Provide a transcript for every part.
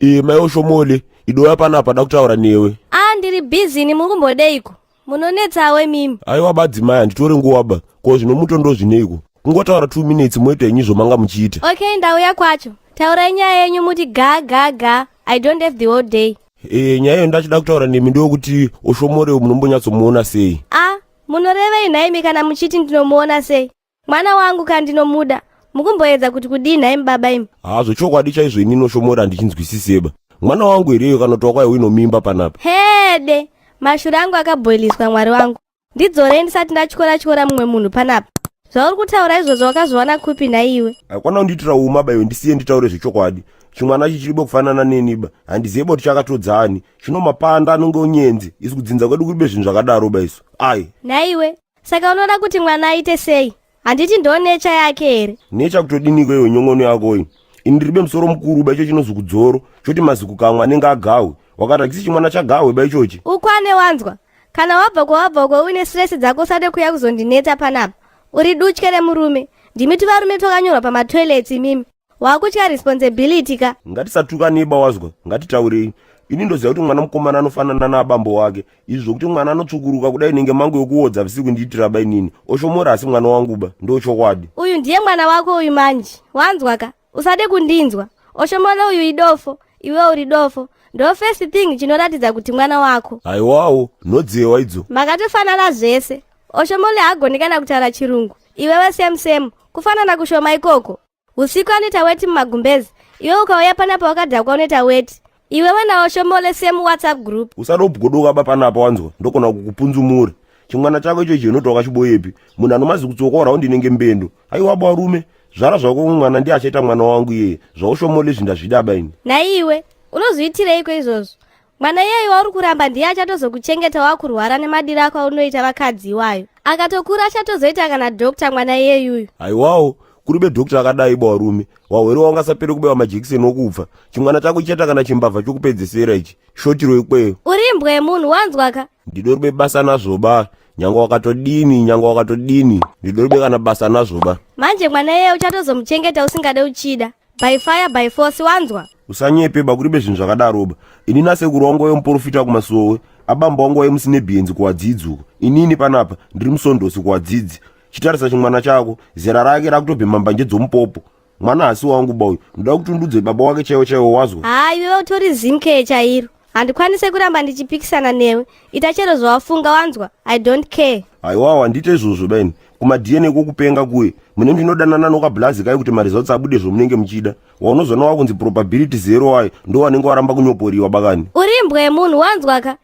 E, mai Oshomole, idoya panapa da kutaura newe. A, ndiri busy ini, muri kumbodeiko? Munonetsawo imimi. Aiwa badzimai, handitore nguva ba. Ko zvino mutondo zvineiko? Kungotaura 2 minutes moita henyu zvomanga muchiita. Okay, ndauya kwacho. Taurai nyaya yenyu muti ga ga ga. I don't have the whole day. E, nyaya iyo ndachida kutaura nemi ndeyokuti Oshomole munombonyatsomuona sei? A, munorevei nhaimi kana muchiti ndinomuona sei? Mwana wangu kandinomuda. Mukumboedza kuti kudii nhaimi baba imi? Ha, zvechokwadi chaizvo inini Oshomole handichinzwisiseba. Mwana wangu hereyo kana kuti wakwai uinomimba panapa? Hede, mashura angu akabhoiliswa mwari wangu. Ndidzorei ndisati ndatyora-tyora mumwe munhu panapa. Zvauri kutaura izvozvo wakazviwana kupi nhaiwe? Hakwana kundiitira uma ba iwe, ndisiye nditaure zvechokwadi. Chimwana ichi chiribo kufanana neni ba. Handizive ba kuti chakatodzani. Chino mapanda anonge onyenzi. Isu kudzinza kwedu kuribe zvinhu zvakadaro ba isu. Ai. Nhaiwe, saka unoda kuti mwana aite sei? Handiti ndo nature yake here? Nature kutodiniko iwe nyongono yako iyi? Ini ndiribe musoro mukuru ba, icho chinozi kudzoro. Choti maziku kamwe anenge agahwe. Wakati hakisi chimwana chagahwe ba ichochi. Ukwane wanzwa. Kana wabva kwawabva uko uine stress dzako usade kuya kuzondinetsa panapa. Uri dutye remurume. Ndimi tuvarume twakanyorwa pamatoilets imimi. Wakutya responsibility ka. Ngatisatukanei ba wazwa, ngatitaurei. Ini ndoziva kuti mwana mukomana anofanana naabambo wake. Izvi zvokuti mwana anotsvukuruka kudai nenge mango yokuodza visi kundiitira ba inini. Oshomora asi mwana wangu ba, ndo chokwadi. Uyu ndiye mwana wako uyu manje. Wanzwa ka? Usade kundinzwa. Oshomole uyu idofo, iwe uri dofo. Ndo first thing chinoratidza kuti mwana wako. Haiwawo, nhodzewa idzo. Makatofanana zvese. Oshomole haagoni kana kutaura chirungu. Iwewe same same. Kufanana kushoma ikoko. Usiku anoita weti mumagumbezi. Iwe ukauya panapa wakadhakwa unoita weti. Iwewe naOshomole same WhatsApp group. Usada kubgodoka ba panapa wanzwa, ndokona kukupunzumura. Chimwana chako icho ichi unoti wakachiboyepi. Munhu anomazi kutsoka raundi inenge mbendo. Aiwa barume, zvara zvako mwana ndiye achaita mwana wangu iyeye. ZvaOshomole izvi ndazvida ba ini. Naiwe, unozoitireiko izvozvo? Mwana iyeyu wauri kuramba ndiye achatozokuchengeta wakurwara nemadiro ako aunoita vakadzi iwayo. Akatokura achatozoita kana doctor mwana iyeyuyu. Haiwawo, kuribe doctor akadai ba warume. Wahwere wangasapere kubewa majekiseni okubva. Chimwana chako chichaita kana chimbavha chokupedzesera ichi. Shotiro ikweyo. Uri imbwa yemunhu wanzwa ka? Ndidoribe basa nazvo ba. Nyangwe wakatodini, nyangwe wakatodini. Ndidoribe kana basa nazvo ba. Manje mwana iyeye uchatozomuchengeta usingade uchida. By fire by force wanzwa? Usanyepe ba, kuribe zvinhu zvakadaro ba. Ini nasekuru wangu waive muprofita kumasowe. Abambo wangu waive musinebienzi kuwadzidzi uko. Inini panapa ndiri musondosi kuwadzidzi. Chitarisa chimwana chako, zera rake rakutobhema mbanje dzomupopo. Mwana hasi wangu ba uyu. Ndoda kuti undudze baba wake chaiwo chaiwo wazwa. Haa iwewe utori zimkee chairo. Handikwanise kuramba ndichipikisana newe. Ita chero zvawafunga wanzwa. I don't care. Haiwawa, handiite izvozvo ba ini. Kuma DNA kokupenga kuye. Mune muchinodanana nokablazi kai kuti maresults abude zvomunenge muchida. Waunozoona wakunzi probability zero wayo ndo wanenge waramba kunyoporiwa bakani. Uri imbwa yemunhu wanzwa ka?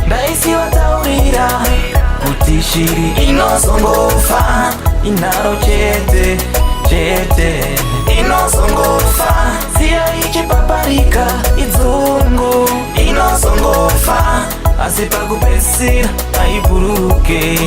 Ndaisiwataurira kuti shiri inozongofa inharo chete chete inozongofa siya ichipaparika idzungu inozongofa asi pakupedzisira haibhururuke.